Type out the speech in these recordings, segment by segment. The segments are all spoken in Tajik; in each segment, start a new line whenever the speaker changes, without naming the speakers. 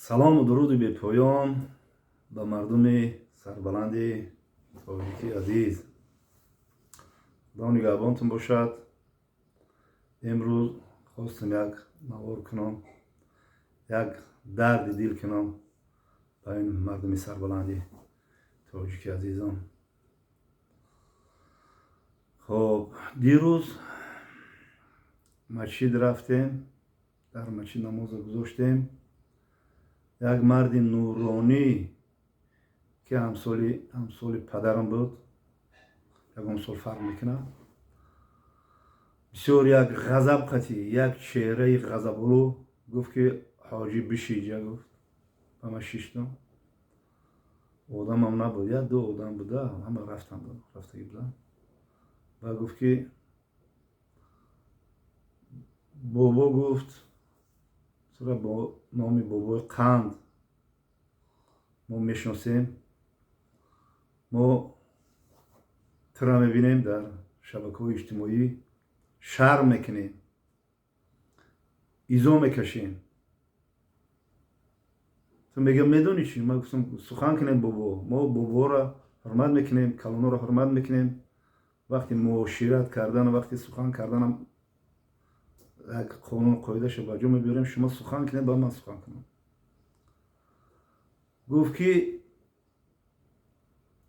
Салому дуруди бепоён ба мардуми сарбаланди тоҷики азиз. Худо нигаҳбонтон бошад. Имрӯз хостам як навор кунам, як дарди дил кунам ба ин мардуми сарбаланди тоҷики азизам. Хоб, дирӯз масҷид рафтем, дар масҷид намоза гузоштем. Як марди нуронӣ, ки ҳамсоли падарам буд, ягон сол фарқ мекунад, бисёр як ғазаб қатӣ, як чеҳраи ғазаболу гуфт, ки ҳоҷӣ, бишиҷа, гуфт. Ба ман шиштам, одамам набуд, як ду одам буда, ҳама рафтанд, рафтагӣ буданд. Ва гуфт, ки бобо, гуфт, сура бо номи бобои қанд мо мешиносем, мо тура мебинем дар шабакаҳои иҷтимоӣ, шарм мекунем, изо мекашем. Ту мегӯям, медонӣ чӣ? Ман гуфтам, сухан кунем, бобо, мо боборо ҳурмат мекунем, калоноро ҳурмат мекунем. Вақти муошират кардан, вақти сухан карданам як қонуну қоидаша ба ҷо мебиёрем. Шумо сухан кунед, ба ман сухан кунам. Гуфт, ки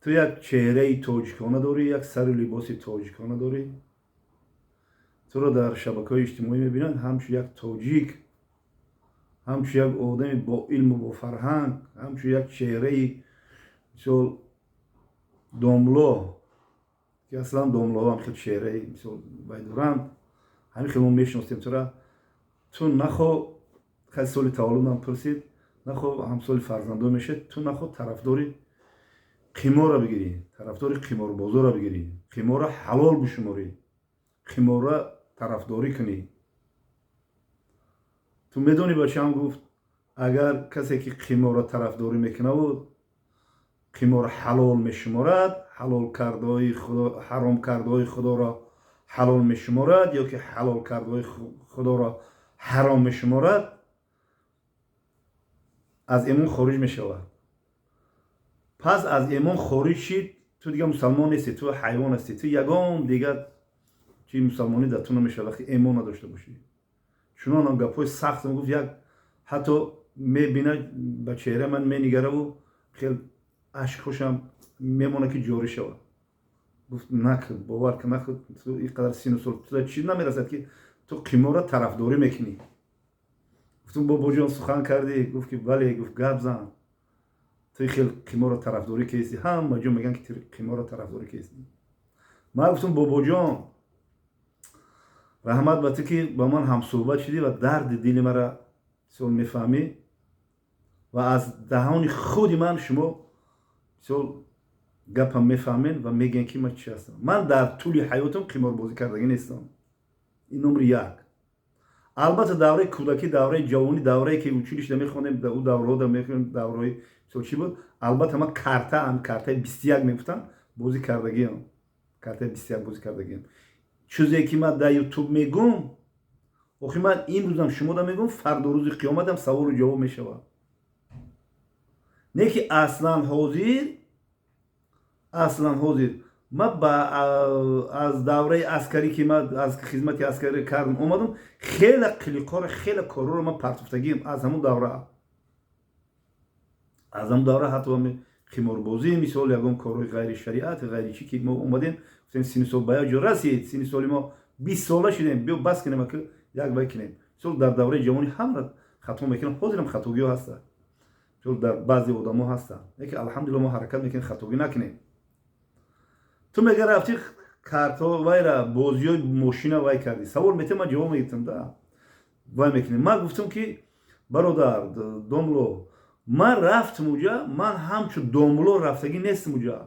ту як чеҳраи тоҷикона дорӣ, як сару либоси тоҷикона дорӣ, туро дар шабакаҳои иҷтимоӣ мебинанд ҳамчун як тоҷик, ҳамчун як одами бо илму бо фарҳанг, ҳамчун як чеҳраи, мисол, домло, ки аслан домлоҳо ҳам хел чеҳраи, мисол, вай доранд. Ҳамин хел мо мешиносем тура. Ту нахо, хай, соли таваллудам пурсид, нахо ҳамсоли фарзандон мешед, ту нахо тарафдори қиморро бигирӣ, тарафдори қиморбозорро бигирӣ, қиморро ҳалол бишуморӣ, қиморро тарафдорӣ кунӣ. Ту медонӣ, бачаам, гуфт, агар касе ки қиморро тарафдорӣ мекунаву қимор ҳалол мешуморад, ҳалол кардаҳои худо, ҳаром кардаҳои худоро ҳалол мешуморад ё ки ҳалол кардаҳои худоро ҳаром мешуморад, аз имон хориҷ мешавад. Пас аз имон хориҷ шид, ту дигар мусалмон нестӣ, ту ҳайвон ҳастӣ, ту ягон дигар чи мусалмонӣ дар ту намешавад, вақте имон надошта бошӣ. Чунонам гапҳои сахт гуфт, як ҳатто мебина, ба чеҳраи ман менигараву хел ашкҳошам мемонад, ки ҷорӣ шавад. Гуфт, накун, бовар кун, накун, ту ин қадар сину сол ту чӣ намерасад, ки ту қиморро тарафдорӣ мекунӣ. Гуфтум, бобоҷон, сухан кардӣ? Гуфт, ки бале. Гуфт, гап зан, ту хел қиморро тарафдорӣ кестӣ, ҳама ҷо мегӯянд, ки қиморро тарафдорӣ кестӣ. Ман гуфтум, бобоҷон, раҳмат ба ту, ки ба ман ҳамсӯҳбат шудӣ ва дарди дили мара мисол мефаҳмӣ ва аз даҳони худи ман шумо, мисол, гапам мефаҳмен ва мегӯен, ки ман чӣ ҳастам. Ман дар тӯли ҳаётам қиморбозӣ кардагӣ нестам, ин номри як. Албатта, давраи кӯдакӣ, давраи ҷавонӣ, даврае ки училище мехондем, ӯ давраҳо мехондем, давраҳои, мисол, чӣ буд, албатта ман карта, картаи 21 мегуфтам, бозӣ кардагиам, картаи 21 бозӣ кардагиам. Чизе ки ман дар Ютуб мегӯм, охи, ман имрӯзам шумода мегӯм, фардо рӯзи қиёматам саволу ҷавоб мешавад. Не ки аслан ҳозир, аслан ҳозир ман аз давраи аскарӣ, ки ман аз хизмати аскарӣ кардам, омадам, хеле қилиқҳоро, хеле корҳоро ман партофтагиам аз ҳамун давра, аз ҳамун давра, ҳатто қиморбозӣ, мисол, ягон корҳои ғайри шариат, ғайри чӣ, ки мо омадем, гуфтем, сини сол ба як ҷо расид, сини соли мо 20 сола шудем, биё бас кунем, ака, як бай кунем. Мисол, дар давраи ҷавонӣ ҳама хато мекунам, ҳозирам хатогиҳо ҳастанд, мисол, дар баъзе одамо ҳастанд, лекин алҳамдулилла мо ҳаракат мекунем, хатогӣ накунем. Ту мега рафти картҳо вайра, бозиҳои мошина вай кардӣ. Савол метем, ман ҷавоб мегиртам да вай мекунем. Ман гуфтам, ки бародар домло, ман рафтам уҷа, ман ҳамчун домло рафтагӣ нестам уҷа,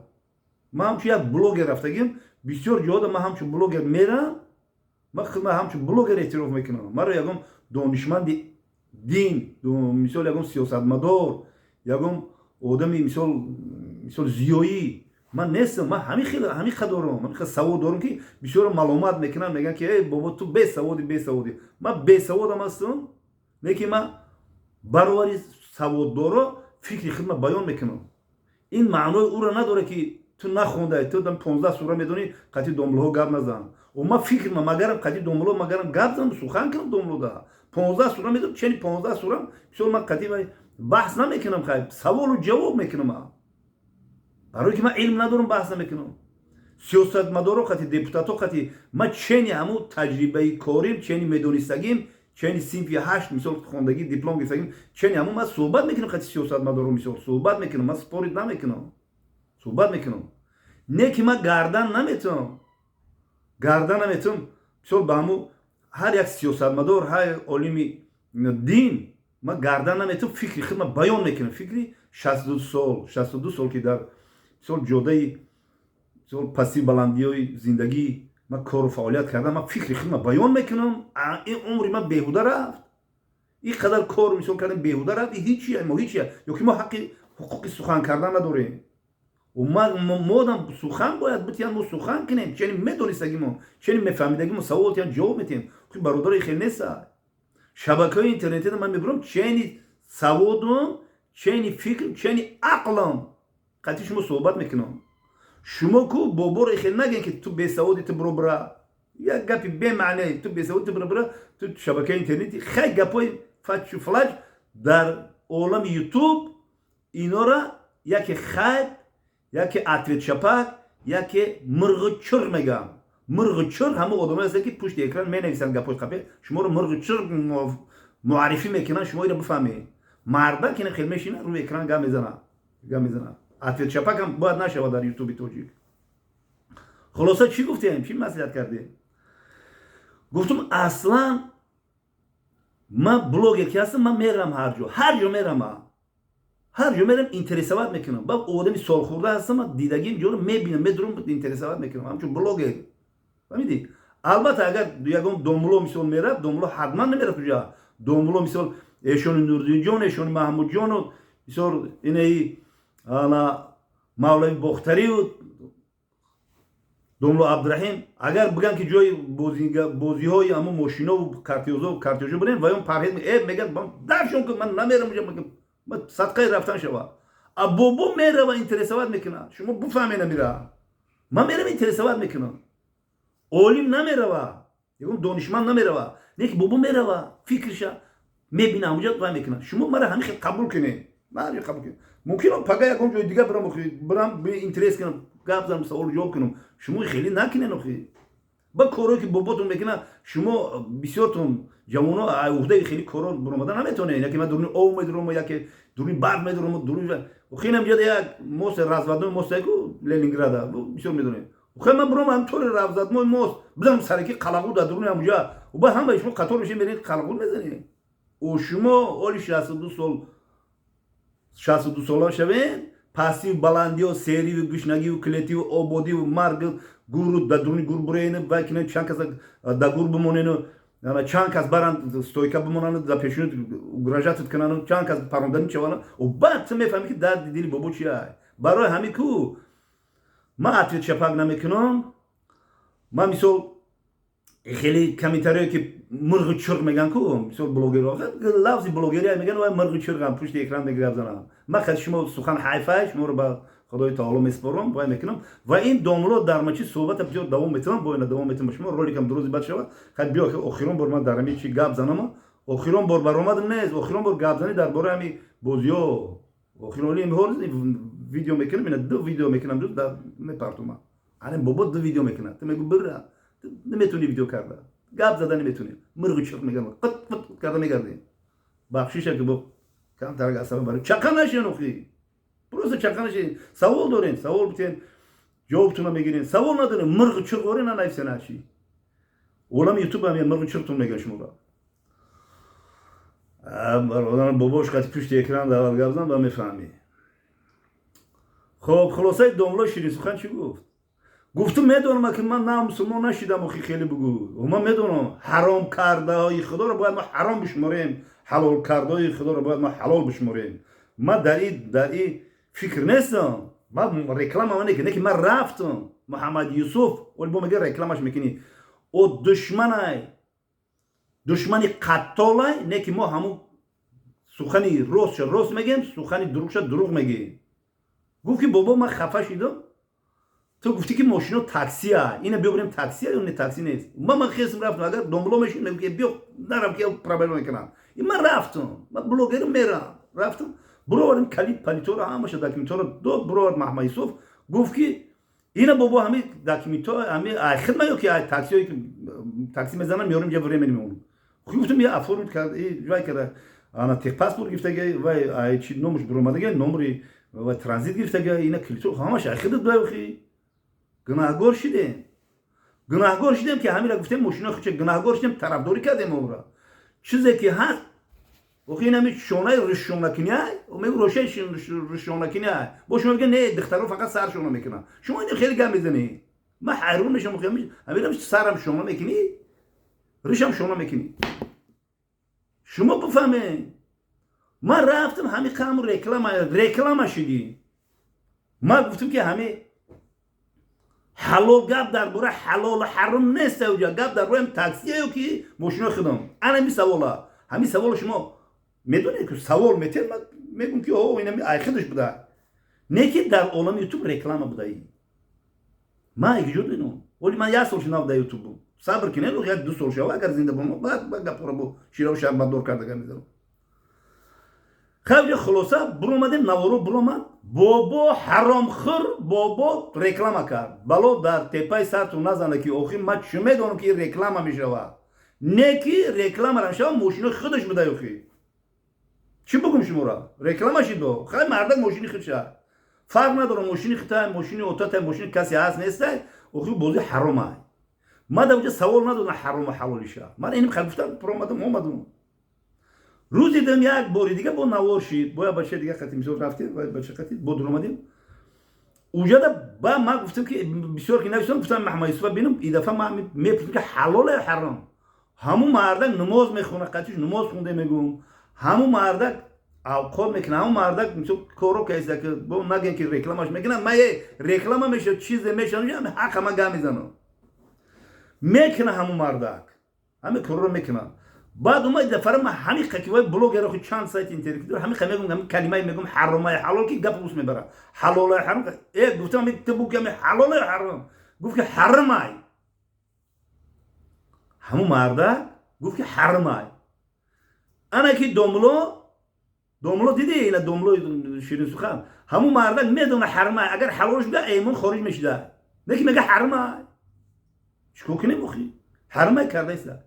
ман ҳамчун як блогер рафтагим. Бисёр ҷоҳода ман ҳамчун блогер мерам, ман худма ҳамчун блогер эътироф мекунам. Маро ягон донишманди дин, мисол, ягон сиёсатмадор, ягон одами, мисол, зиёӣ ман нестам. Ман ҳамин хел, ҳамин ха дорам, ҳамин хел савод дорам, ки бисёро маломат мекунанд, мегӯянд, ки эй бобо, ту бесаводи, бесаводӣ. Ман бесаводам ҳастам, лекин ман баровари Саводдоро фикри худма баён мекунам. Ин маънои ӯро надорад, ки ту нахондай, ту 15 сура медонӣ, қати домлаҳо гап назан. Ма фикрма магарам қати домло магарам гап занам, сухан кунам. Домлода 15 сура медонам, чени 15 сурам. Бисёр ман қати баҳс намекунам, хай, саволу ҷавоб мекунам. Барое ки ман илм надорам, баҳс намекунам. Сиёсатмадоро қати, депутато қати ман чени ҳамун таҷрибаи корим, чени медонистагим, чени синфи ҳашт, мисол, хондагӣ, диплом гирифтагим, чени ҳамун ман суҳбат мекунам қати сиёсатмадоро. Мисол, суҳбат мекунам, ман спорить намекунам, суҳбат мекунам. Не ки ман гардан наметавам, гардан наметавам. Мисол, ба ҳамун ҳар як сиёсатмадор, ҳар як олими дин ман гардан наметавам. Фикри худ ман баён мекунам, фикри 62 сол, 62 сол ки дар, мисол, ҷодаи, мисол, пасти баландиҳои зиндагӣ ман кору фаъолият кардам, ман фикри худма баён мекунам. Ин умри ман беҳуда рафт, ин қадар кор, мисол, кардем, беҳуда рафт. Ҳичия, мо ҳичия ё ки мо ҳаққи ҳуқуқи сухан кардан надорем? Модам сухан бояд битиям, мо сухан кунем, чени медонистагимо, чени мефаҳмидагимо, савол тиям, ҷавоб метиҳем. Бародари, хел неста. Шабакаҳои интернетида ман мебурам, чени саводум, чени фикр, чени ақлам қатъи шумо суҳбат мекунам. Шумо ку боборо хел наген, ки ту бесаводи, ту биро бира. Як гапи бемаъне: ту бесаводи, ту биро бира. Ту шабакаи интернети, хай, гапҳои фачу флаҷ дар олами Ютуб, инора яке хайп, яке ответ чапак, яке мирғу чур мегӯям. Мирғу чур ҳамон одамое ҳастанд, ки пушти экран менависанд гапҳои қабеҳ, шуморо мирғу чур муаррифӣ мекунанд. Шумо иро бифаҳмед. Мардак ина хел мешина, рӯи экран гап мезана, гап мезана. Ответ чапакам бояд нашавад дар Ютуби тоҷик. Хулоса, чӣ гуфтем, чӣ маслиҳат кардем? Гуфтум, аслан ман блогер ки ҳастам, ман мерам ҳар ҷо, ҳар ҷо мерам, ҳар ҷо мерам, интересовать мекунам. Ба одами солхӯрда ҳастам, ман дидагим ҷоро мебинам, медурам, интересовать мекунам ҳамчун блогер, фаҳмидӣ? Албатта, агар ягон домуло, мисол, мерафт, домуло ҳатман намерафт уҷа. Домуло, мисол, эшони Нурдинҷон, эшони Маҳмудҷону, мисол, инаи ана Мавлави Бохтарию домуло Абдураҳим, агар бигӯянд, ки ҷои бозиҳои ҳамун мошинову картёзо, картёжо бирем, ваён парҳез мегӯяд, дафшон кун, ман намерам уҷа, садқаи рафтан шава. А бобо мерава, интересовать мекунад. Шумо буфаҳме, намира. Ман мерам, интересовать мекунам. Олим намерава, ягон донишманд намерава, леки бобо мерава, фикрша мебина, ҳамуҷа вай мекунад. Шумо мара ҳамин хел қабул кунед, қабул кунед. Мумкин пага ягон ҷои дигар бирам, бирам, интерес кунам, гап занам, саволу ҷавоб кунам. Шумо хеле накунед охи. Ба корое ки боботон мекунад, шумо бисёртон ҷавоно уҳдаи хеле коро буромада наметонед. Яке ман дуруни ов медурам, яке дуруни барф медурам, дуруни охинам ҷода як мост, разводной мост ку Ленинграда бисёр медонед. Охи, ман буром ҳамтори разводной мост бизанам, сараки қалағу дар дуруни ҳамуҷа, ба ҳама шумо қатор мешед, меред, қалағу мезанед. О, шумо оли 62 сол, 62 сола шавед, пастию баландиё, сериву гушнагиву клетиву ободиву марг, гуру дар дуруни гур бурену вай кинен, чанд кас дар гур бимонену, чанд кас баранд, стойка бимонанд, дар пешони угрожать кунанд, чанд кас паронданӣ шаванд, баъд ту мефаҳмӣ, ки дарди дили бобо чи ай. Барои ҳамин ку ман ответ чапак намекунам. Ман, мисол, хеле комментариое ки мирғу чурқ меган ку, мисол, блогерҳо, лафзи блогерия меган, вай мирғу чурқам пушти экран мегап занам. Ман хати шумо сухан ҳайфай, шуморо ба Худои таоло месупорам, вай мекунам. Ва ин домло дар мачи суҳбата бисёр давом метавам, бо ина давом метавам. Шумо роликам 2 рӯзи баъд шавад. Хай, биё, охирон бор ман дар ҳами чи гап занама. Охирон бор баромадам нест, охирон бор гапзанӣ дар бораи ҳами бозиҳо. Охирон видео мекунам, ина ду видео мекунам, рӯз мепартума. Ане бобо ду видео мекунад, ту мегӯ бира, наметавонӣ видео карда, гап зада наметавонӣ, мирғу чирқ меган, қит қит карда мегардӣ. Бахшиша, ки бо камтар асаба бари чақа нашен. Охи, просто чақа нашен. Савол дорен, савол битен, ҷавобтуна мегирен. Савол надорем, мирғу чирқ ворен, нанависен. Ачи олами Ютуб ҳам мирғу чирқтун меган шуморо. Бобош қати пушти экран давал гап зан, ба мефаҳмӣ. Хоб, хулосаи домло Ширинсухан чӣ гуфт? Гуфту: медонам, ки ман на мусулмон нашидам. Охи, хеле бугӯ. Ман медонам, ҳаром кардаҳои Худоро бояд мо ҳаром бишуморем, ҳалол кардаҳои Худоро бояд мо ҳалол бишуморем. Ман дар и фикр нестам. Ман реклама не ки ман рафтам Муҳаммад Юсуф, оли бо мега рекламаш мекунӣ. О, душманай, душмани қаттолай, не ки мо ҳамун Сухани ростша рост мегем, сухани дурӯғша дурӯғ мегем. Гуфт, ки бобо, ман хафа шидам, ту гуфтӣ, ки мошино таксия, ина биё бирем, таксия ё не, такси нест. Ман хесм, рафтам. Агар домло мешид, мегуфт, ки биё, нарав, ки проблема мекунам. Ман рафтам, ман блогерам, мерам. Рафтам, буровардем калид, палиторо, ҳамаша, документҳоро дод, буровард. Маҳмад Юсуф гуфт, ки ина, бобо, ҳами документҳо ҳами хидма ё ки таксиое ки такси мезанам, меорем ҷа, времени мемонам. Гуфтам, я оформить кард, вай карда, ана техпаспорт гирифтага, вай чи номаш буромадага, номери вай транзит гирифтага, ина калито ҳамаш айхидат баёхи. Гунаҳгор шидем, гунаҳгор шидем, ки ҳамира гуфтем, мошинои худша гунаҳгор шидем, тарафдорӣ кардем ора. Чизе ки ҳаст, охи, ин ҳами шонаи ришонакиняй, мегу рошаи ришонакиняй. Бо шумо мега, не, духтаро фақат сар шона мекунанд. Шумо ин хеле гап мезанед, ман ҳайрон мешам. Ҳамира сарам шона мекунӣ, ришам шона мекунӣ. Шумо бифаҳмед, ман рафтам, ҳами қаму реклама шидӣ. Ман гуфтам, ки ҳами ҳалол, гап дар бораи ҳалолу ҳаром нест, уҷа гап дар бораи таксияё ки мошинои худам. Ана ҳами савола, ҳами саволо шумо медонед, ки савол метиҳед, ман мегӯм, ки о, инами айхидаш буда, не ки дар олами Ютуб реклама будаи. Ман икиҷо динам, оли ман як сол шинав дар Ютуб. Сабр кинед, як ду сол шава, агар зинда бомам, баъд гапҳоро бо шираву шарбатдор карда мезанам. Хавҷа, хулоса, буромадем, наворо буромад, бобо ҳаромхӯр, бобо реклама кард. Бало дар тепаи сарту назана, ки охир ман чӣ медонам, ки реклама мешавад, не ки реклама мешавад, мошинои худаш буда. Охи, чӣ бугум шуморо, реклама шидо. Хай, мардак мошини худша, фарқ надорам, мошини хитай, мошини отатай, мошини касе ҳаст, нестай. Охи, бози ҳаромай. Ман дар уҷа савол надодам ҳарому ҳалолиша. Ман иним хай гуфтам, буромадам, омадам. Рӯзи дим як бори дига бо навор шид, бо як бачаи дига қати, мисол, рафтем, бача қати бо дуромадем уҷада. Ба ман гуфтам, ки бисёр ки нависам, гуфтам, Маҳмад Юсуфа бинам, и дафъа ман мепурсам, ки ҳалоле ҳаром. Ҳамун мардак намоз мехона, қатиш намоз хунде, мегӯм, ҳамун мардак авқот мекунад, ҳамун мардак, мисол, коро кайса, ки бо нагем, ки рекламаш мекунад. Ма реклама мешавад, чизе мешавад, ҳақа ман гап мезанам. Мекунад ҳамун мардак, ҳамин корро мекунад. Баъд омад дафара, ман ҳамин қакивои блогеро, хи чанд сайти интернет, ҳамин қа мегум, ҳамин калимаи мегум, ҳаромаи ҳалол, ки гап ус мебара, ҳалолаи ҳаром. Гуфтам, ту буг, ки ҳалолаи ҳаром. Гуфт, ки ҳарамай. Ҳамун мардак гуфт, ки ҳарамай. Ана ки домло, домло, диди, ина домло ширинсухан, ҳамун мардак медона ҳарамай. Агар ҳалолш буда, эймон хориҷ мешида, не ки мега ҳарамай. Чикор кунем, охи? Ҳарамай кардаиста,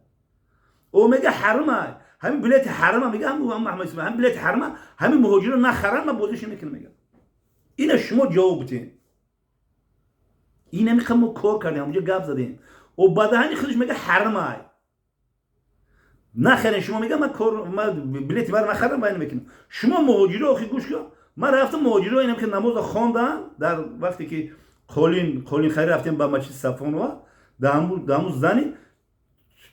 о мега ҳарама, ҳамин билети ҳарама, мега ҳамин билети ҳарама, ҳамин муҳоҷиро нахаран, ман бозиша мекунам, мега. Ина шумо ҷавоб бутен. Ин ҳамиқа мо кор кардем, ҳамунҷо гап задем. О бадаҳани худаш мега ҳарамай, нахарен шумо, мега, ман кор, ман билети маро нахарам, вай намекунам. Шумо муҳоҷиро, охи, гӯш кун, ман рафтам, муҳоҷиро инам ки намоза хондан, дар вақте ки қолин хари рафтем ба масҷиди Сафонова, дар ҳамун зани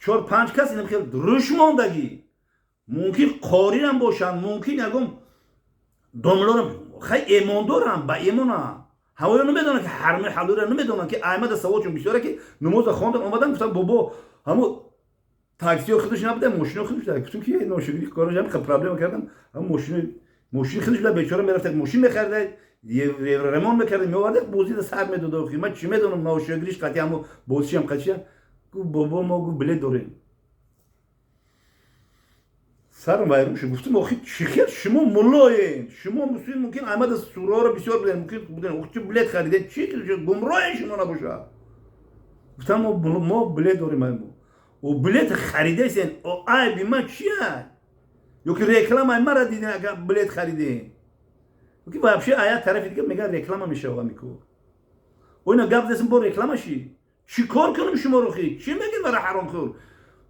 чор панҷ кас инам хел рӯш мондагӣ, мумкин қорирам бошанд, мумкин ягон домлорам, хай, эмондорам, ба эмонам. Ҳавоё намедонанд, ки ҳарми ҳалолра намедонанд, ки аймада саволчон бисёре, ки намоза хондан омадан, гуфтам, бобо, ҳамо таксио худаш набуда, мошино худаш буда. Гуфтам, ки ношукри кораш ҳам проблема кардам, ҳам мошини худаш буда, бечора мерафта, мошин мехарида, евроремонт мекарда, меоварда, бозида сар медода. Ман чӣ медонам, ношукриш қати ҳамо бозишам қачия. Гуфт, бобо, мо, гуфт, билет дорем. Сарам вайрон шуд. Гуфтам, охи, чӣ хел шумо муллоен, шумо муслим, мумкин аймада сураҳоро бисёр биден, мумкин буден, охи, чӣ билет хариден, чӣ гумроҳен шумо набошад? Гуфтам, мо билет дорем, мо о билет харидесен, о айби ман чия? Ё ки рекламаи мара диден, агар билет хариден, ки вообще ая тарафи дига меган, реклама мешава мико. О ина гап зесем, бо реклама ши. Чӣ кор кунем шуморо, хи? Чӣ мегӯед мара ҳаромхӯр?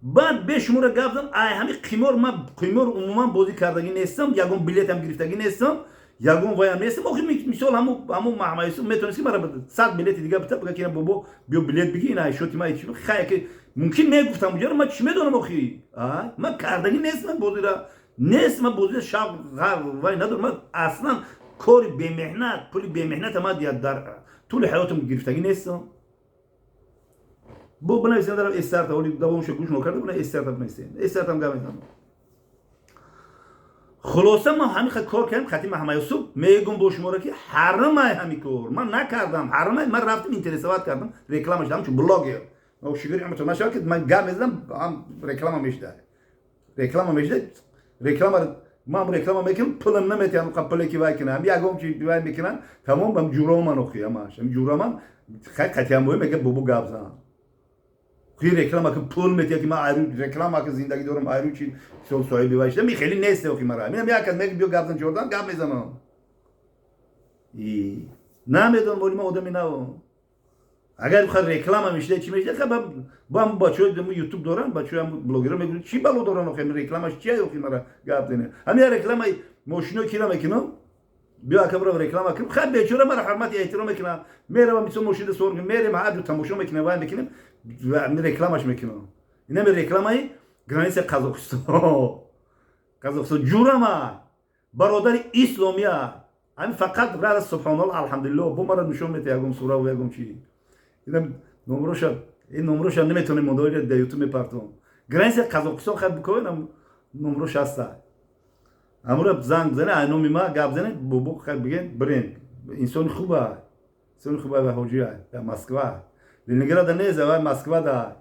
Баъд бе шуморо гап зан, ай ҳами қимор, ман қимор умуман бозӣ кардагӣ нестам, ягон билетам гирифтагӣ нестам, ягон ваям нестам. Охи, мисол, ҳаму Маҳмад Юсуф метавонист, ки мара 100 билети дига бита, бига, ки ина, бобо, биё, билет биги, ина шоти ма. Хая, ки мумкин мегуфтам уҷаро, ман чӣ медонам, охи? Ман кардагӣ нестам, бозира нест, ман бозира шаб вай надорам. Ман аслан кори бемеҳнат, пули бемеҳната ман дар тӯли ҳаётам гирифтагӣ нестам. Бо бинависем дарам эстарта, оли давомша гӯш нокарда, бина эстарта бинависем, эстартам гап мезанам. Хулоса, ман ҳамин хел кор кардем. Хати Маҳамад Юсуф мегум бо шуморо, ки ҳарамай ҳами кор ман накардам, ҳарамай. Ман рафтам, интересовать кардам, реклама шудам, ҳамчун блогер. Шукр нашавад, ки ман гап мезадам, ҳам реклама мешуда, реклама мешуда. Реклама ман реклама мекунам, пулам наметиҳам, пуле ки вай кунам, ягон чи вай мекунам, тамом. Ам ҷуроман охи, ҳамаш ам ҷуроман. Хай, қатиам бо мега, бобо, гап зан. Хи реклама ки пул метиҳа, ки ман айру реклама ки зиндагӣ дорам, айру чи сол соҳиби вай шудам, хеле нест охи. Мара минам як кас мега, биё гап зан, ҷордан гап мезанам. Намедонам, оли ман одами нав. Агар бихоҳ реклама мешида, чӣ мешида, бо ҳам бачаҳои ютуб доранд, бачаҳои ҳам блогерро мегӯянд, чӣ бало доранд охи? Рекламаш чия охи? Мара гап зане, ҳамин рекламаи мошино кира мекунам, биё, ака, бирав, реклама кунам. Хай, бечора мара ҳурмати эҳтиром мекунам, меравам, мисол, мошина савор мерем, ҳар ҷо тамошо мекунем, вай мекунем, рекламаш мекунам. Инами рекламаи граница Қазоқистон, Қазоқистон ҷурама, бародари исломия. Ҳамин фақат рада, субҳоналло, алҳамдулилло. Бо мара нишон мета ягон сураву ягон чи. Номроша, ин номроша наметонем монда, дар ютуб мепартом. Граница Қазоқистон, хай, бикоинам, номрош ҳаста, ҳамура занг бизане, ай номи ма гап зане, бобо, хай, биген, бирен. Инсони хуба, инсони хуба ва ҳоҷия дар Москва, Ленинграда нест, ва Москва да.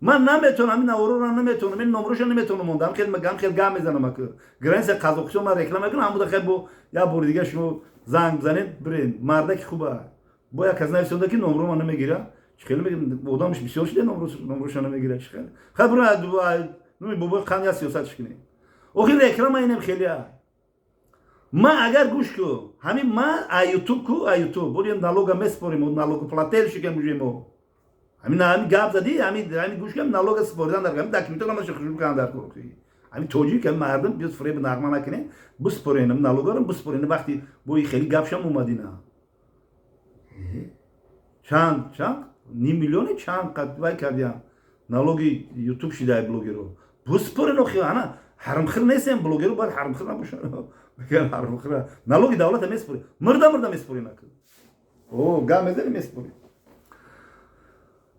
Ман наметонам, ин наворора наметонам, ин номроша наметонам монда. Ҳам хел гап мезанам, ака, граница Қазоқистон ман реклама мекунам, ҳамуда. Хай, бо як бори дига шумо занг бизанед, бирен, мардаки хуба. Бо як кас нависонда, ки номро ман намегира. Хеле одамш бисёр шуда, номроша намегира. Хеле хай, бура, нуми бобои қанд, я сиёсатш кунем. Охир реклама инем хелия. Ман агар, гӯш ку, ҳамин ман а ютуб ку, а ютуб боди налога меспорим, налогоплательщик ем уже мо. Ҳамин гап задӣ, ҳамин, гӯш кам, налога споридан дар ҳамин документҳо ҳамаша хушб кунан дар кор. Ҳамин тоҷик, ҳамин мардум биёд, фиреб нағма накунем, биспорен налогорам, биспорен. Вақти бои хеле гапшам омадина, чанд ним миллиони чанд қад вай кардиям, налоги ютуб шидай, блогеро биспорен. Охи, ана ҳарамхир нестем, блогеро бояд ҳарамхир набошанд. Ҳарамхир налоги давлата меспорӣ, мурда мурда меспорӣ, наку о гап мезани, меспорӣ.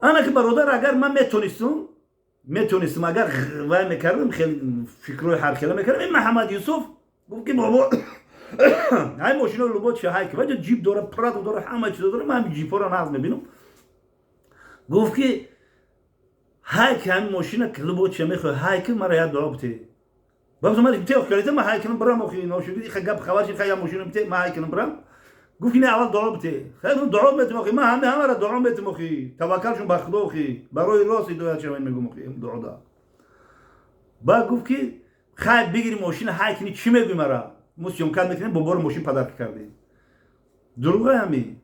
Ана ки, бародар, агар ман метонистум, агар вай мекардам, хел фикрҳои ҳархела мекардам. Ин Маҳаммад Юсуф гуфт, ки бобо, ҳай, мошино лубо чи, ҳай, ки ваҷа ҷип дора, Прадо дора, ҳама чизо дора, ман ҳами ҷипҳоро нағз мебинам. Гуфт, ки ҳай, ки ҳами мошина лубо чи мехоҳ, ҳай, ки мара як дуо бите. Баб, ман бите, охкалита, ман ҳай кунам, бирам. Охи, ношуди гап хабар ши, хай, я мошина бите, ман ҳай кунам, бирам. Гуфт, ки не, аввал дуо бите. Хай, дуо метим. Охи, ман ҳами ҳамара дуо метим. Охи, таваккалшон ба Худо, охи, барои рост ҳидоят шавед, мегум. Охи, дуо да. Баъд гуфт, ки хай, бигири мошина, ҳай кини, чӣ мегӯй мара? Мо съёмка мекунем, боборо мошин подарка кардем. Дурӯға. Ҳами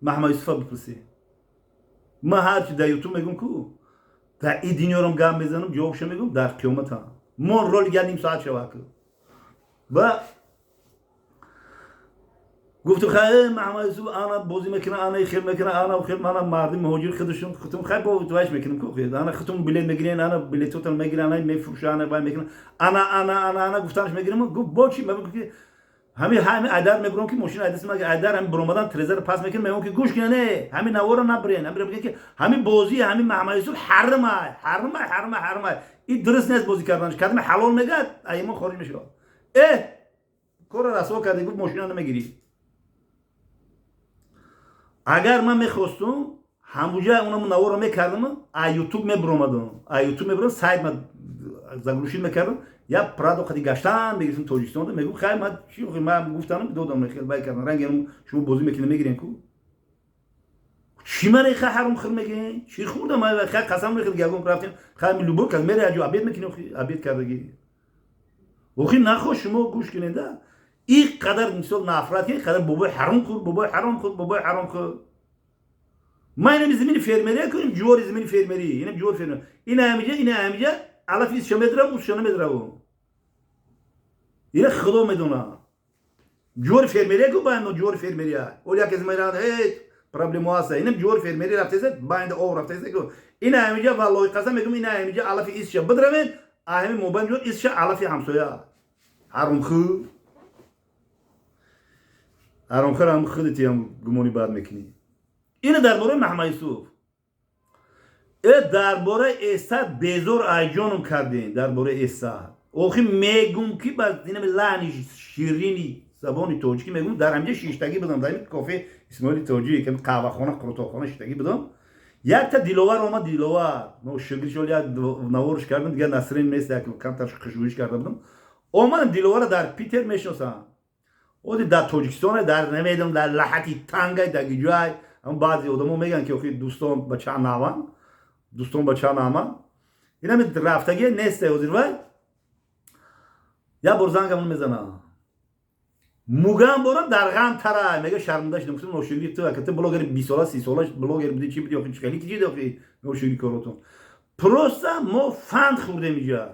Маҳмад Юсуфа бипурсӣ. Ман ҳарчи дар ютуб мегум ку, дар и дунёрам гап мезанам, ҷавобша мегум, дар қиёматам. Мо ролик як ним соат шава ку. Ба гуфту, хай, Маҳмад Юсуф ана бозӣ мекунам, ана хел мекунам, ана хел, ана марди муҳоҷир худашон хутум. Хай, бо вайш мекунам ку, ана хутум билет мегирен, ана билетотон мегирен, ана мефурӯша, ана вай мекунам, ана ана ана ана гуфтанаш мегирам. Гуфт, бо чи ки ҳами айдар мебурам, ки мошина айдаси, айдар ҳами буромадан, трезара пас мекунам, мегӯям, ки гӯш кина, не, ҳами навора набирен, ҳами бигӯ, ки ҳами бозии ҳами Маҳмад Юсуф ҳарамай, ҳарамай, ҳарамай, ҳарамай. И дуруст нест бозӣ карданаш. Кадаме ҳалол мегӯяд, аимон хориҷ мешавад. Э, корро расво карде. Гуфт, мошина намегирӣ. Агар ман мехостум, ҳамуҷа онам наворо мекардам, а ютуб мебуромадам, а ютуб мебурам, сайт ма заглушить мекардам, я Прадо қади гаштан мегирифтам Тоҷикистонда. Мегум, хай, ма чи, ман гуфтанам, додам, хел бай кардам. Ранги шумо бозӣ мекунем, мегирем ку. Чӣ мара хай ҳаром хир мегӯем? Чӣ хӯрдам? Хай, қасам мехӯрд, ягон рафтем. Хай, любой кас мере, аҷо обед мекунем, обед кардагӣ. Охи, нахо, шумо гӯш кунеда, и қадар мисол нафрат, ки қадар бобои ҳаром хӯрд, бобои ҳаром хӯрд, бобои ҳаром хӯрд. Ма инами замини фермерия кунем, ҷувори замини фермерӣ, инам ҷувори фермер, ина ҳамиҷа, ина ҳамиҷа алафи исша медирам, усша намедираву. Ина Худо медона. Ҷувори фермерия ку, байна ҷувори фермерия. Ол як аз меранд, эй, проблема ҳаста. Инам ҷувори фермерия рафтеса, байнда об рафтеса ку. Ина ҳамиҷа, валлоҳи қасам мегум, ина ҳамиҷа алафи исша бидравен, а ҳами мобайн ҷувор исша алафи ҳамсоя. Ҳаромхӯр. Ҳаромхӯр ҳам худати ҳам гумони бад мекунӣ. Ина дар бораи Маҳмад Юсуф. Э, дар бораи Эсад безор айҷоном кардем, дар бораи Эсад. Охи мегум, ки ба инами лаҳни ширини забони тоҷикӣ мегум. Дар ҳамҷа шиштагӣ будам, дар ҳамин кофе Исмоили Тоҷик, ҳамин қаҳвахона, қурутохона шиштагӣ будам. Якта Диловар омад. Диловар ношукришол, як наворш кардам, дигар Насрин нест, як камтар хушгӯиш карда будам. Омадам, Диловара дар Питер мешиносам. Оди дар Тоҷикистон, дар намедонам, дар лаҳати тангай, дар гиҷай. Баъзе одамо мегӯянд, ки охи, дӯстон ба чанд наванд, дӯстон ба чанд наманд. Инами рафтагие несте ҳозир. Вай як бор зангамон мезанам, мугам борам, дар ғам тарай мега, шарманда шудам. Гуфтам: «Ношукри ту, ака, ту блогери 20 сола, 30 сола блогер буди, чи буди? Охи, чӣ хели кичиди? Охи, ношукри коротон». Просто мо фанд хӯрдем иҷа.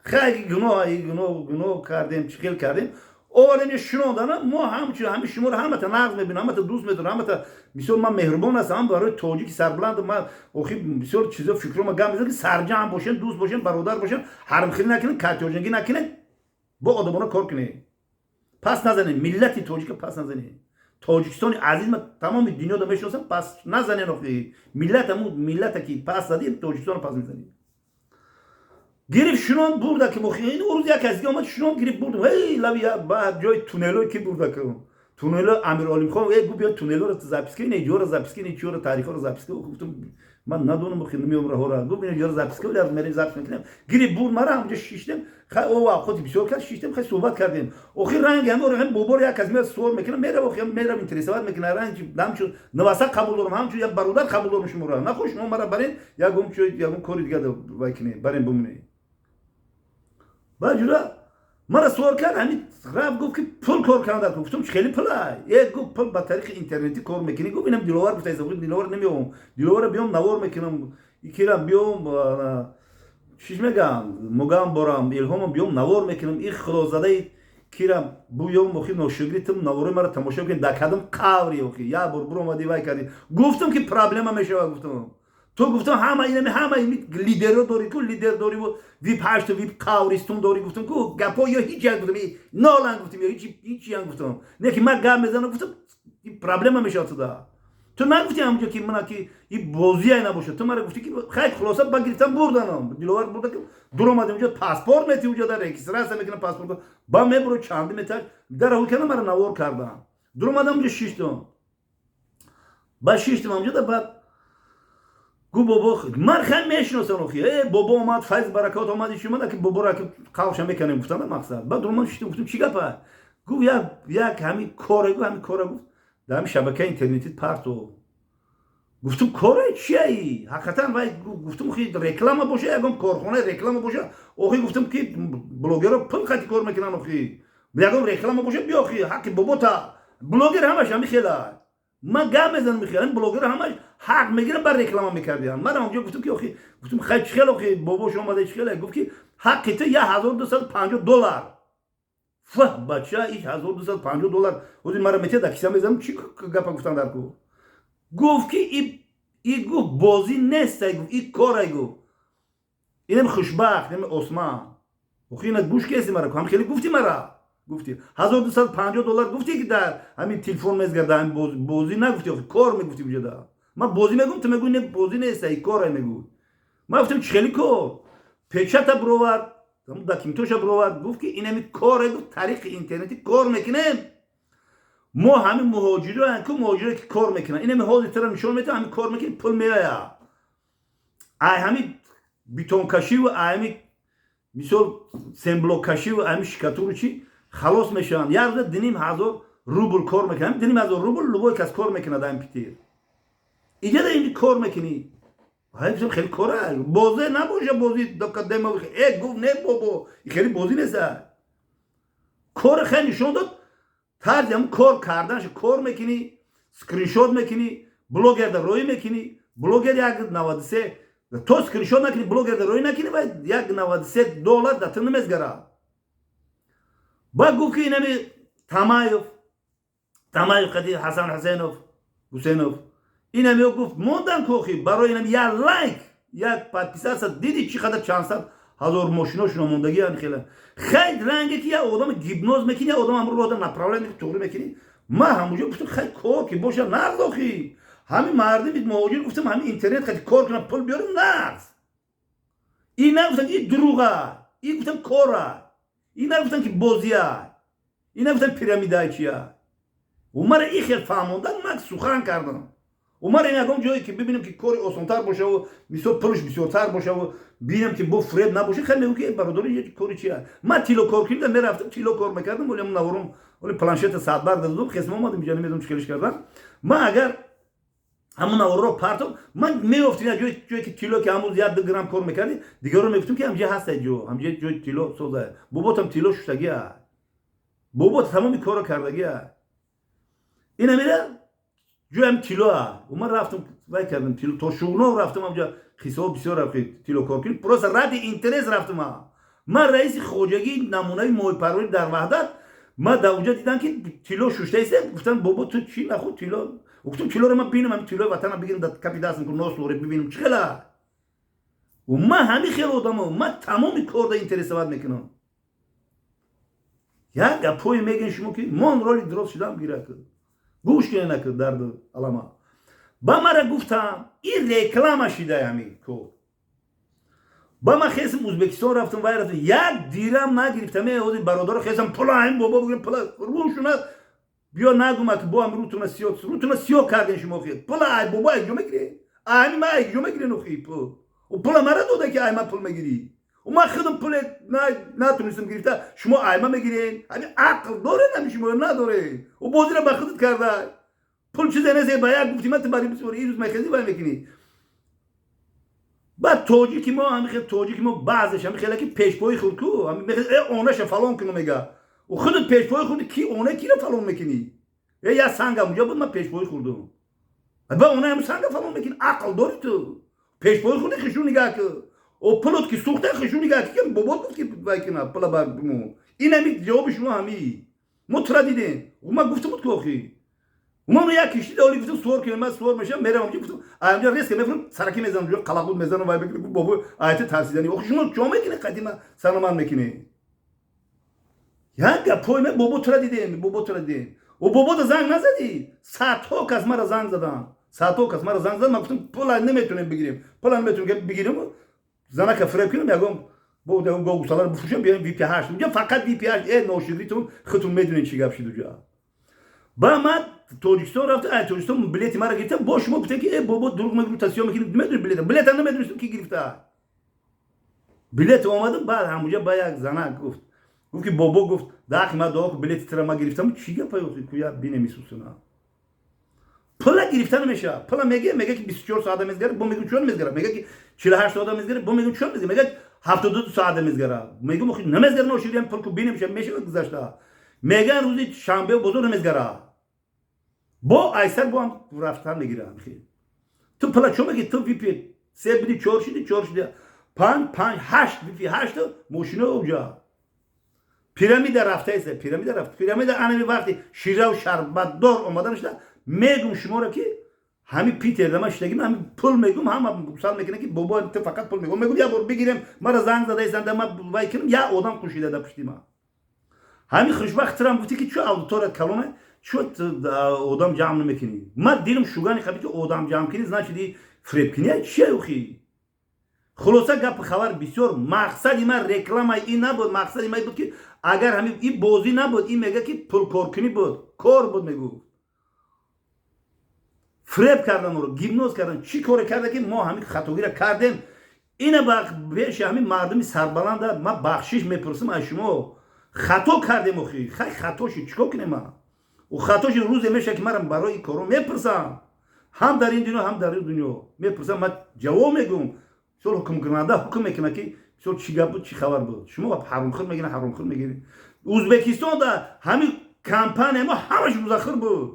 Хай, гуноҳ, гуноҳ, гуноҳ кардем, чӣ хел кардем, овардем ё шунондана. Мо ҳамчун ҳами шуморо ҳамата нағз мебинам, ҳамата дӯст медорам, ҳамата. Мисол, ман меҳрубон ҳастам барои тоҷики сарбуланд. Ман охи бисёр чизо фикрома гап мезанам, ки сарҷамъ бошем, дӯст бошем, бародар бошем, ҳарамхирӣ накунем, картёҷангӣ накунем, бо одамона кор кунем, пас назанем миллати тоҷика, пас назанем Тоҷикистони азиз. Ма тамоми дунёда мешиносам, пас назанем. Охи, миллат ҳамун миллата, ки пас задем, Тоҷикистонро пас мезанем. Гирифт, шунон бурда, ки ин рӯз як каси омад, шунон, гирифт, бурд. Эй, лави ҷои туннело ки бурда, ки туннело Амир Олимхон э гу: «Биё, туннелоро запись ка, ин ҷоро запись ка, ин чиёро, таърихоро запись ка». Гуфтам: «Ман надонам, охи, намеом раҳора». Гуфт: «Ин ҷоро запись ка, мерем, запись мекунем». Гирифт, бурд мара, ҳамҷо шиштем. Хай, о вақти бисёр кард, шиштем, хай, суҳбат кардем. Охи, ранги ҳам бобор як кас меяд, суол мекунам, мерав, охи, мерав, интересовать мекунам. Ранг ҳамчун наваса қабул дорам, ҳамчун як бародар қабул дорам шуморо. Нахо шумо мара барен, ягон ягон кори дига вай кунем, барен, бумонем. Баъд ҷура мара суол кард, ҳамин рафт, гуфт, ки пул кор кардан. Гуфтам: «Хеле пула?» Е, гуфт, пул ба тариқи интернетӣ кор мекунӣ. Гуфт: «Инам Диловар гуфта». Диловар намеём, Диловара биём, навор мекунам, икирам биём, чиш мегам, мугам борам, Илҳомам биём, навор мекунам. И худозадаи кирам буём. Охи, ношукри тум, наворои мара тамошо кунӣ, дар кадом қаври? Охи, як бор буромадӣ, вай кардӣ. Гуфтам, ки проблема мешавад. Гуфтам, ту, гуфтам, ҳама инами, ҳама лидерро дорӣ ку, лидер дорӣ, вип ҳашту вип қавристун дорӣ. Гуфтам ку, гапҳо ё ҳеҷ як, гуфтам, нолан, гуфтам, ё ҳичиян. Гуфтам, не ки ман гап мезанам. Гуфтам, проблема мешавад. Туда ту нагуфти ҳамҷо, ки мана, ки и бозие набошад. Ту мара гуфти, ки хай. Хулоса, ба гирифтам, бурданам, Диловар бурда, ки дуромадем. Уҷо паспорт мети, уҷо дар регистрация мекунам, паспорт ба мебуро, чанди метаж дар кардам, мара навор кардам. Дуромадам, уҷо шиштам, ба шиштам ҳамҷода. Баъд гу: «Бобо, ман хай мешиносам». Охи, э, бобо омад, файз баракот омад, ичи омад, ки боборо қавша мекунем, гуфтам, мақсад. Баъд дуромадам, шиштам, гуфтам: «Чӣ гапа?» Гуфт: Як ҳамин коре», гуфт, «ҳамин кора», гуфт, «дар ҳамин шабакаи интернетӣ парто». Гуфтам: «Коре чияи ҳақиқатан?» Вай гуфтам: «Охи, реклама боша, ягон корхонаи реклама боша». Охи, гуфтам, ки блогерро пул қати кор мекунанд. Охи, ягон реклама боша, биё. Охи, ҳаққи бобота. Блогер ҳамаш ҳами хела, ман гап мезанам, мехелам, блогер ҳамаш ҳақ мегирам, бар реклама мекардиям. Ман ҳамҷо гуфтам, ки охи, гуфтам: «Хай, чӣ хел, охи, бобош омада, чӣ хеле?» Гуфт, ки ҳаққи ту 1250 доллар. Фа, бача, иш 1250 доллар ҳозир мара метия, дар киса мезанам. Чӣ гапа гуфтан дар ку? Гуфт, ки и, гуфт, бозӣ нестай, гуфт, и корай. Гуфт, инам хушбахт, инам Осман. Охи, ина гӯш кеси мара, ҳам хеле гуфти, мара гуфти 1250 доллар. Гуфти, ки дар ҳамин телефон мезгарда, ҳамин бозӣ нагуфти, охи, кор мегуфти. Уҷада ман бозӣ мегӯм, ту мегӯй: «Не, бозӣ нест, и корай», мегӯй. Ман гуфтам: «Чӣ хели кор?» Печата бировард, документоша бировард. Гуфт, ки инами коре, гуфт, тариқи интернетӣ кор мекунем. Мо ҳамин муҳоҷироян ку, муҳоҷире ки кор мекунанд, инами ҳозир тара нишон метавон, ҳамин кор мекунӣ, пул меояд. Ай ҳамин бетонкашиву, ай ҳамин, мисол, цемблоккашиву, ҳамин штукатуру чи халос мешаванд. Як рӯза 2500 рубл кор мекунад. 2500 рубл любой кас кор мекунад. Ҳамин Питер иҷада ин кор мекунӣ. Хеле кора, бозе набоша, бози демо. Э, гуфт: «Не, бобо, хеле бозӣ неста, кори». Хеле нишон дод тарзи ҳам кор карданаш. Кор мекунӣ, скриншот мекунӣ, блогерда роӣ мекунӣ. Блогер 1,93 то скриншот накунӣ, блогерда роӣ накунӣ, ва 1,93 доллар да ту намезгара. Баъд гуфт, ки инами Тамаев, Тамаев қади Ҳасан Ҳасенов, Ҳусенов, инами гуфт, мондан кохи барои инами як лайк, як подписаться. Диди, чӣ қадар чандсад ҳазор мошиношуно мондагиан. Хела хай, ранге ки як одам гипноз мекунӣ, як одам ҳамро роҳда направление мекунӣ, туғри мекунӣ. Ман ҳамуҷо гуфтам: «Хай, кор ки боша, нағз». Охи, ҳамин мардими муҳоҷир, гуфтам, ҳамин интернет хати кор кунам, пул биёрам, нағз. Ин нагуфтам, ин дурӯға. И гуфтам, кора. И нагуфтам, ки бозия. И нагуфтам, пирамида чия. Умара и хел фаҳмондан, ман сухан кардам. Умар ин ягон ҷое ки бибинем, ки кори осонтар бошаву мисол пулш бисёртар бошаву бинем, ки бо фреб набоша, хеле мегӯ, ки бародари, кори чия? Ман тило кор кунидам, мерафтам, тило кор мекардам. Оли наворум, оли планшета саатбар дадудум, хесм омадам иҷа, намедонам чӣ хелиш кардам. Ман агар ҳамун наворро партом, ман меёфтим як ҷое ки тило, ки ҳамун 1-2 грамм кор мекардӣ. Дигарро мегуфтем, ки ҳамҷа ҳаста ҷо, ҳамҷа ҷои тило соза. Боботам тило шуштагия, бобот тамоми корро кардагия. Ина мера ҷоям тилоа. Ман рафтам, вай кардам, тило то Шуғнов рафтам, ҳамҷа қиссаҳо бисёр рафт. Тило кор кунем, просто ради интерес рафтам. Ман раиси хоҷагии намунаи моҳипарварӣ дар Ваҳдат. Ман дар онҷа дидам, ки тило шуштаиста. Гуфтам: «Бобо, ту чӣ нахуд тило?» Гуфтам: «Тилоро ман бинам, ҳами тилои ватана бигирам, дар кафи дастам ку нос лоре, бибинам чӣ хела». Ман ҳами хел одамо, ман тамоми корда интересовать мекунам. Як гапҳое мегӯен шумо, ки мон роли дурост шудам гирак, гӯш кунед, накард дарду алама. Ба мара гуфтам, ин реклама шида ҳами кор. Ба ман хесм Узбекистон рафтам, вай рафтам, як дирам нагирифтам. Ози бародаро хесам, пула ҳами бобо бигирем, пула рӯшуна биё нагума, ки бо ҳам рӯтуна сиё, рӯтуна сиё карден шумо. Хел пула ай бобо ай ҷо мегирен? Ами ма ай ҷо мегирен? Охи пул пула мара дода, ки ай ма пул мегирӣ. Ман худам пуле натунистам гирифта, шумо айма мегирен. Ами ақл дорен, ами шумо надорен. Ӯ бозира ба худат карда, пул чизе нест. Ба як гуфти ман, ту бари бисёр ин рӯз мехези, вай мекунӣ. Баъд тоҷики мо ҳами хел, тоҷики мо баъзеш ҳами хела, ки пешпои худ ку э онаша фалон куну мега. Ӯ худат пешпои худ ки она кира фалон мекунӣ? Э, як сангам унҷа буд, ман пешпои хурдум, ба она ҳам санга фалон мекунӣ. Ақл дори ту? Пешпои худи хишу нигаҳ ку. О, пулот ки сӯхта, хишу нигаҳ ки бобот гуфт, ки вай кина пула бар ин. Ҳами ҷавоби шумо ҳами мо тура дидем. Ман гуфта буд ки охи ман як кишти оли гуфтам, суор кунем, ман суор мешам, мерам онҷа, гуфтам, амҷа резко мефурам, сараки мезанам, ҷо қалағуд мезанам, вай мекунам. Бобо айта тарсидани. Охи шумо чо мекунед? Қадима сарман мекунед. Як гапҳои ме, бобо тура дидем, бобо тура дидем. О, бобода занг назадӣ? Садҳо кас мара занг задан, садҳо кас мара занг задан. Ман гуфтам, пула наметонем бигирем, пула наметонем бигирем, занака фиреб кунем, ягон бо гусаларо бифурӯшам, биёем випи ҳашт унҷа, фақат випи ҳашт. Э, ноширитон, худтон медонед чӣ гап шид уҷа. Ба ман Тоҷикистон рафта, ай Тоҷикистон билети мара гирифтам. Бо шумо гуфтем, ки э, бобо дурӯғ мегӯ, тасиё мекунӣ, медони билета, билета намедонистам, ки гирифта билет. Омадам, баъд ҳамуҷа ба як занак гуфт, ки бобо гуфт, дахи ма дуо, билети тира ма гирифтам. Чӣ гапа куя бинем? Исусуна пула гирифта намешавад. Пула меге, ки 24 соата мезгара, бо мегӯ, чон мезгара, меге, ки 48 соата мезгара, бо мегӯ, чон мезгара, меге, 72 соата мезгара. Мегӯм, охи намезгара, ношириям пул ку бинем, мешавад гузашта. Меган, рӯзи шанбе бозор намезгара, бо айсар бо ҳам рафтан мегирам. Ту пула чо меги? Ту випи се биди, чор шиди, чор шиди, панҷ, панҷ, ҳашт, випи ҳашт мошина уҷа. Пирамида рафтаеса, пирамида рафт, пирамида анами вақти шираву шарбатдор омадан шуда. Мегум шуморо, ки ҳами Питер дама шидагим, ҳами пул мегум, ҳама сал мекунад, ки бобо, ту фақат пул мегум. Мегум, як бор бигирем, мара занг задаисанда, ма вай кунам, як одам кушида да пушти ма. Ҳами хушбахтирам гуфти, ки чӯ аудитория калоне, чӯ одам ҷамъ намекунӣ? Ма дилам шугани хаби, ки одам ҷамъ кунӣ, значит, фиребкунӣ чия охи? Хулоса, гапи хабар бисёр. Мақсади ман реклама ин набуд. Мақсади ман буд, ки агар ҳами ин бозӣ набуд, ин мега, ки пулкоркунӣ буд, кор буд, мегуфт, фиреб кардан, ӯро гипноз кардан, чӣ коре карда, ки мо ҳамин хатогиро кардем. Ина пеши ҳамин мардуми сарбаланда ман бахшиш мепурсам аз шумо. Хато кардем охи, хай, хато шид, чӣ кор кунем? Ма ӯ хато шид. Рӯзе меша, ки марам барои ин коро мепурсам, ҳам дар ин дунё, ҳам дар ин дунё мепурсам. Ман ҷавоб мегӯм. Мисол, ҳукмкунанда ҳукм мекунад, ки мисол чӣ гап буд, чӣ хабар буд. Шумо ҳаромхӯр мегиред, ҳаромхӯр мегиред. Узбекистонда ҳамин компания мо ҳамаш рӯзахӯр буд.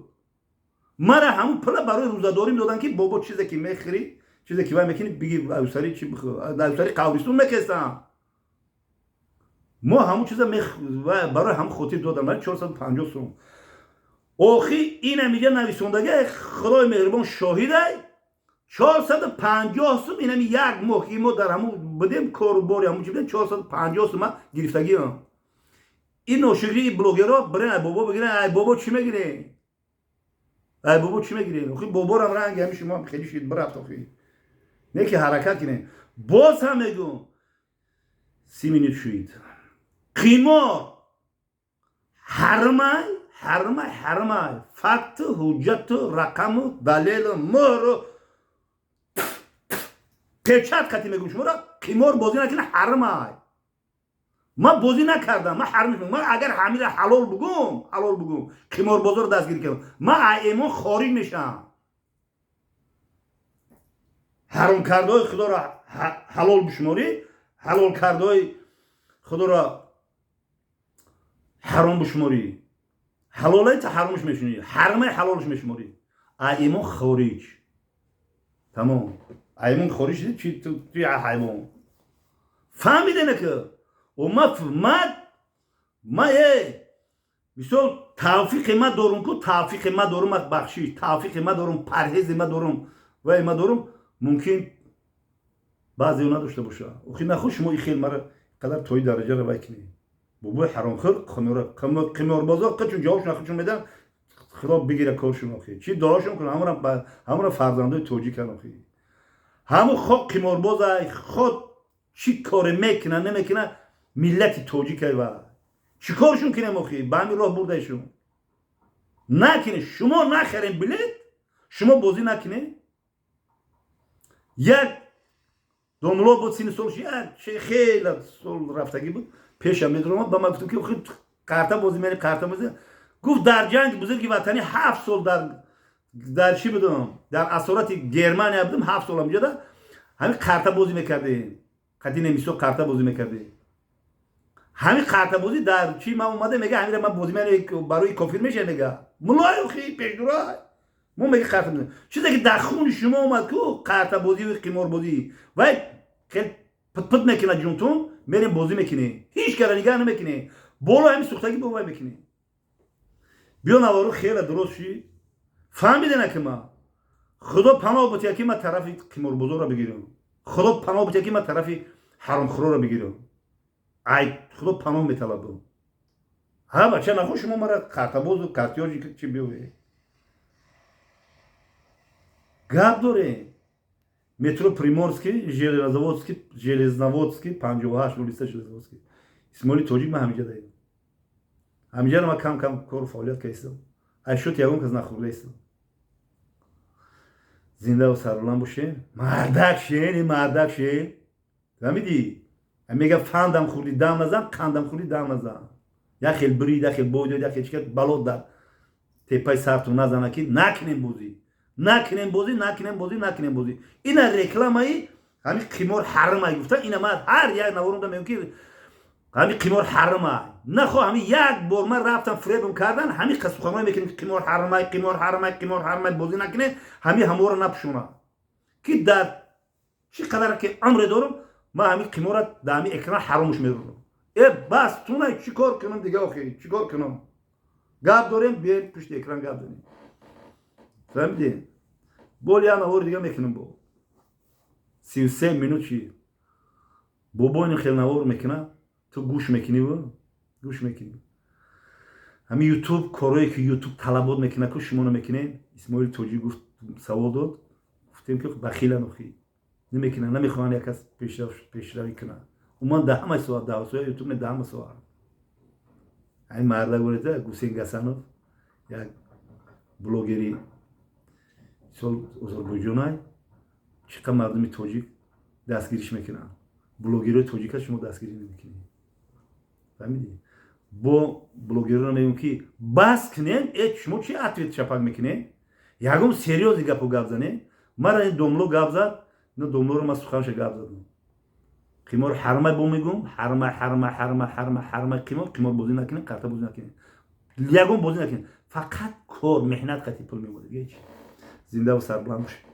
Мара ҳамун пула барои рӯзадорӣ доданд, ки бобо, чизе ки мехӯрӣ, чизе ки вай мекунӣ, биги авсари чи, авсари қабристон мекестам. Мо ҳамун чиза барои ҳамун хотир додам, 450 сом. Охи инам иҷа нависондага, Худои меҳрубон шоҳидай, 450 сум. Инами як моҳ ки мо дар ҳамун будем, кору бори ҳамун чи будем, 450 сума гирифтагиам. Ин ношукри блогерро бирен, ай бобо бигирен. Ай бобо чӣ мегирен? Ай бобо чӣ мегирен? Охи боборам ранги ҳами шумо хеле шид, бирафт. Охи не ки ҳаракат кинем. Боз ҳам мегӯм. 30 минут шуид. Қимор ҳармай, ҳармай, ҳармай. Факту, ҳуҷҷату, рақаму, далелу, мӯҳру, печать қати мегӯм шуморо: қимор бозӣ накунӣ, ҳармай. Ман бозӣ накардам, ман ҳарм. Ман агар ҳамира ҳалол бугум, ҳалол бугум, қиморбозоро дастгирӣ кардам, ман эмон хориҷ мешавам. Ҳаромкардаҳои худоро ҳалол бишуморӣ, ҳалолкардаҳои худоро ҳаром бишуморӣ, ҳалолаи та ҳаромш мешунӣ, ҳармаи ҳалолш мешуморӣ, имон хориҷ, тамом. Имон хориҷ чи? Ту ҳайвон фаҳмиде ки ма мисол тавфиқе ма дорум ку, тавфиқе ма дорум, бахшиш, тавфиқе ма дорум, парҳезе ма дорум, вай ма дорум, мумкин баъзео надошта боша. Охи нахо шумо и хел мара қадар тои дараҷаро вай кунед. Бобои ҳаромхӯр, қиморбозор қичун ҷавобшон худшон медан. Худо бигира коршон. Охи чӣ дуошон кунам? Ҳамара фарзандои тоҷикан. Охи ҳаму хо қиморбозай, хо чӣ коре мекуна, намекуна, миллати тоҷикай ва чӣ коршон кунем? Охи ба ҳамин роҳ бурдаишон. Накунед, шумо нахарем билет, шумо бозӣ накунед. Як домло буд, сини солш як хеле сол рафтагӣ буд, пешам медуромад, ба ман гуфтам, ки карта бозӣ мери, карта бозӣ. Гуфт: «Дар ҷанги бузурги ватанӣ 7 сол дар чӣ будам, дар асорати Германия будам, 7 сол амҷода ҳамин карта бозӣ мекардем, қати немисо карта бозӣ мекардем, ҳамин картабозӣ дар чӣ ман омада». Мега: «Ҳамира ман бозӣ барои кофир меша». Мега: «Мулои хи пешдурай мо». Мега: «Карта чизе ки дар хуни шумо омад ку, картабозӣ, қиморбозӣ, вай хел путпут мекунад ҷунтун, мерем бозӣ мекунем, ҳеҷ кара нигаҳ намекунем, боло ҳамин сӯхтагӣ бо вай мекунем». Биё, наворо хеле дуруст шид. Фаҳмидена ки ма, худо паноҳ бутия ки ман тарафи қиморбозорро бигирам, худо паноҳ бутия ки ман тарафи ҳаромхӯроро бигирам. Ай худо паноҳ металабам. Ҳа, бача, нахо шумо мара картабозу картёжи чи биёе. Гап дорем. Метро Приморский, Железноводский, Железноводский 58, улица Железноводский. Исмоили Тоҷик, ман ҳамиҷа даем. Ҳамиҷаро ман кам кам кору фаъолият кардистам, айшот ягон кас нахӯрдаистам. Зиндаву сарбуланд бошем. Мардак шен, мардак шен. Фаҳмидӣ? Мега: «Фандам хӯрдӣ, дам назан, қандам хӯрдӣ, дам назан». Як хел бирид, як хел бой дод, як хел чикар, бало дар тепаи сарту назана, ки накунем бозӣ, накунем бозӣ, накунем бозӣ, накунем бозӣ. Ина рекламаи ҳамин қимор ҳарамай гуфта. Ина ман ҳар як наворонда мегӯм, ки ҳамин қимор ҳарамай. Нахо ҳамин як бор ман рафтам, фиребам кардан, ҳамин суханҳое мекунем, ки қимор ҳарамай, қимор ҳарамай, қимор ҳарамай, бозӣ накунем. Ҳамин ҳаморо напӯшона, ки дар чӣ қадар ки умре дорам, ман ҳамин қимора дар ҳамин экран ҳаромш меронам. Э, бас тунай, чӣ кор кунам дига? Охи чӣ кор кунам? Гап дорем, биёем пушти экран гап дорем. Фаҳмидем? Бол як навори дига мекунам, бо 33 минут. Чи бобо ин хел навор мекуна, ту гӯш мекуниву гӯш мекунӣ. Ҳамин Ютуб, корое ки Ютуб талабот мекуна ку, шумо намекунед. Исмоили Тоҷик гуфт, савол дод, гуфтем, ки бахилан, охи намекунанд, намехоҳанд як кас пешравӣ кунад. Умуман дар ҳамаи соат, дар соҳаи Ютуб не, дар ҳама соат. Ҳамин марда гӯрета, Гусейн Гасанов, як блогери мисол Озарбойҷонай, чӣ қадр мардуми тоҷик дастгириш мекунанд. Блогерҳои тоҷика шумо дастгирӣ намекунед. Фаҳмидӣ? Бо блогерро мегӯм, ки бас кунем. Э, шумо чи ответ чапак мекунед? Ягон серьёзный гапо гап занед. Мара ин домло гап зад, ина домлоро ман суханша гап задам. Қимор ҳармай, бо мегӯм: ҳармай, ҳармай, ҳармай, ҳармай, ҳармай. Қимор, қимор бозӣ накунед, карта бозӣ накунед, ягон бозӣ накунед, фақат кор, меҳнат қати пул меборед. Ҳеч. Зиндаву сарбуланд бошед.